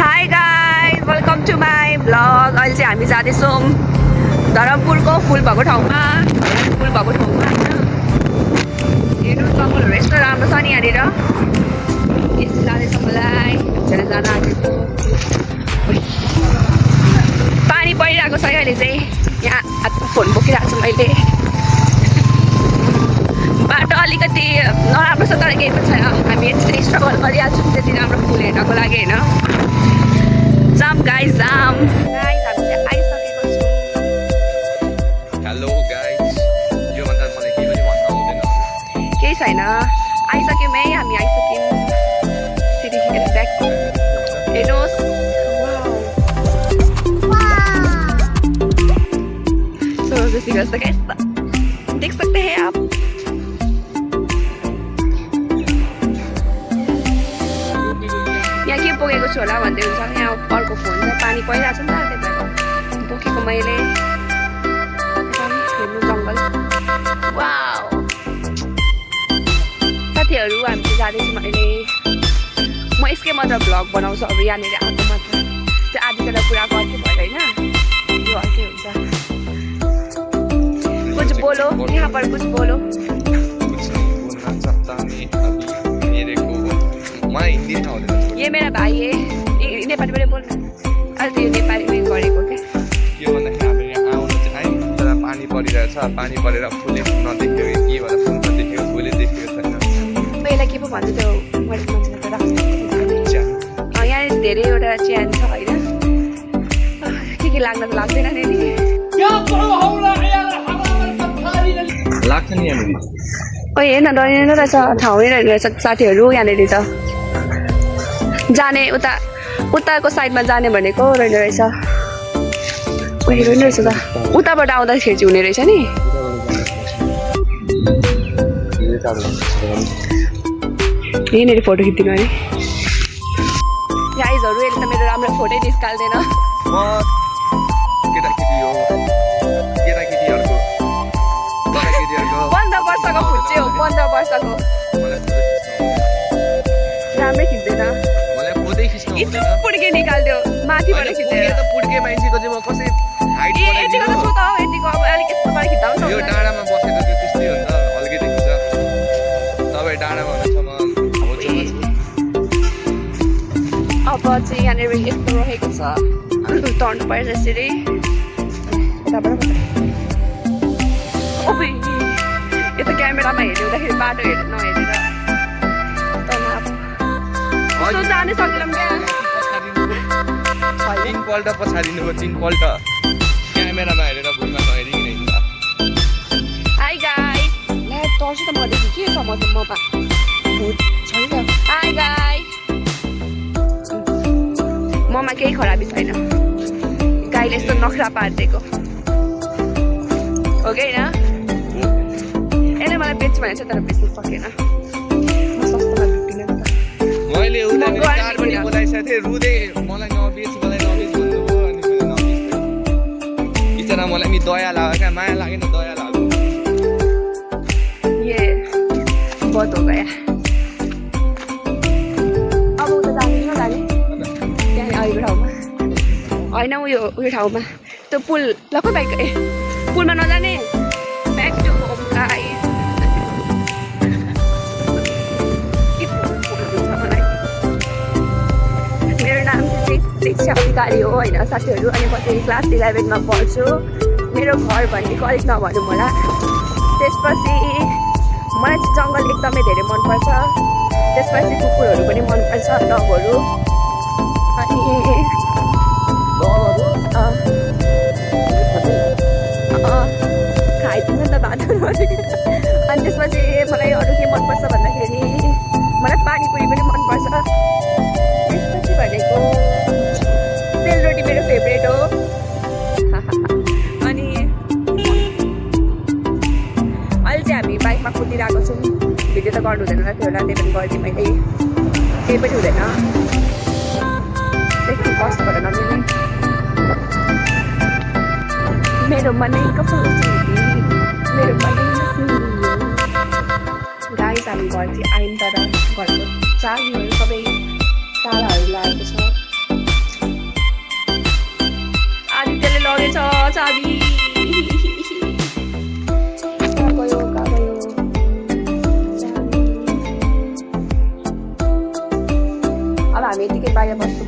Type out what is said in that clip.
Hi guys, welcome to my vlog. अहिले चाहिँ हामी जाँदैछौँ धरमपुरको फुल भएको ठाउँमा हेर्नु जङ्गलहरू यस्तो राम्रो छ नि यहाँनिर। यस्तो जाँदैछ मलाई जान आँटेको। पानी परिरहेको छ अहिले चाहिँ यहाँ हातमा फोन बोकिरहेको छु मैले। बाटो अलिकति नराम्रो छ तर केही पनि छैन। हामी यति स्ट्रगल गरिहाल्छौँ त्यति राम्रो फुल हेर्नको लागि होइन। जाम गाइस जाम गाइस हामी चाहिँ आइसकेको छौँ। हेलो गाइस, यो भन्दा मलाई केही पनि भन्न आउँदैन। केही छैन, आइसक्यौँ है हामी आइसक्यौँ। फेरि हेर ब्याक हेर्नुहोस्। तो गाइस देख सकते हैं आप। यहाँ के बोकेको छु होला भन्दै हुन्छ। यहाँ अर्को फोन छ, पानी परिरहेको छ नि त त्यही भएर बोकेको मैले। हेर्नु जङ्गल वाउ। साथीहरू हामी चाहिँ जाँदैछौँ अहिले। म यसकै मात्र भ्लग बनाउँछु अब यहाँनिर आएको मात्र। त्यो आदित्य पुरा गर्थ्यो भयो होइन, यो अर्कै हुन्छ। कुछ बोलो यहाँ पर, कुछ बोलो। कुछ नहीं बोलना चाहता मैं अभी मेरे को। मलाई हिन्दी नहीं आउँदैन। ये मेरा भाइ है, नेपालीबाट बोल्नु। अहिले त यो नेपालीमै गरेको क्या। के भन्दाखेरि हामी यहाँ आउनु चाहिँ आयौँ तर पानी परिरहेछ। पानी परेर फुलै नदेख्यो कि के भएर फुल नदेख्यो, फुलै देखेको छैन। पहिला के पो भन्छ त्यो मैले मान्छेलाई त राख्छु। यहाँ धेरैवटा च्यान छ होइन। के लाग्न त लाग्दैन नि। लाग्छ नि यहाँनिर। ओ हेर्न डरिँदैन रहेछ, ठाउँै रहेछ साथीहरू यहाँनिर त। जाने उताको साइडमा जाने भनेको रहेन रहेछ। ओ हेर्नु रहेछ त, उताबाट आउँदाखेरि चाहिँ हुने रहेछ नि। यहीँनिर फोटो खिचिदिनु अरे गाइजहरू। यसले त मेरो राम्रो फोटै निस्काल्दैन। म केटाकेटी हो, केटाकेटीहरूको 15 वर्षको फुच्चे हो, 15 वर्षको। राम्रै खिच्दैन। मलाई फोटै खिच्नु यति पुड्के निकाल्दियो माथिबाट खिचेर। त पुड्के मान्छेको चाहिँ म कसै हाइट यतिको त छु त, यतिको अब अलिक यस्तो गरेर खिच्दा पनि यो हुन्छ। डाँडामा बसेको त्यो त्यस्तै हुन्छ, हल्के देखिन्छ। तपाईँ डाँडामा हुनुहुन्छ, म होचोमा छु। अब चाहिँ यहाँनिर यस्तो रहेको छ, टर्न पर्छ यसरी। यो त क्यामेरामा हेर्दाखेरि बाटो नहेरेर कस्तो जानै सकेनौँ क्या। तीनपल्ट पछाडिनु भयो, तीनपल्ट क्यामेरामा हेरेर भुलमा नहेरिकन हिँड्दा। हाई गाइस, ला टर्च त मदेखि के छ ममा भुत छैन। हाई गाइस, ममा केही खराबी छैन। गाईले यस्तो नखरा पारिदिएको हो कि होइन। यसले मलाई बेच भनेको छ तर बेच्नु सकेन। म सस्तोमा बिक्दिनँ नि त। मैले उता चारपट्टि बोलाइसकेको थिएँ, रुँदै मलाई नबेच भन्नुभयो। अनि मैले नबेच्दै बिचरा मलाई नि दया लाग्यो क्या, माया लागेन, दया लाग्यो। ये बहुत हो गया। अब उता जाने कि नजाने त्यहाँ अहिलेको ठाउँमा होइन, उयो ठाउँमा त्यो पुल लक्क बाइक पुलमा नजाने। Back to home guys. मेरो नाम चाहिँ शिक्षा अधिकारी हो होइन साथीहरू। अनि म चाहिँ क्लास 11मा पढ्छु। मेरो घर भनेको अलिक नभनौँ होला। त्यसपछि मलाई चाहिँ जङ्गल एकदमै धेरै मनपर्छ। त्यसपछि कुकुरहरू पनि मनपर्छ, डगहरू। अनि खाइदिनु नि त बाटो। अनि त्यसपछि मलाई अरू के मनपर्छ भन्दाखेरि मलाई पानीपुरी पनि मनपर्छ। त्यसपछि भनेको सेलरोटी मेरो फेभरेट हो। अनि अहिले चाहिँ हामी बाइकमा कुदिरहेको छौँ। भिडियो त गर्नु हुँदैन थियो होला, त्यही पनि गरिदिएँ मैले। केही पनि हुँदैन, त्यति कष्टबाट नमिल्ने। मेरो मनैको फुलचुरी, मेरो मनैको गाइस हामी घर चाहिँ आयौँ तर घरको चाबीहरू सबै तालाहरू लागेको छ। कार्यवस्तु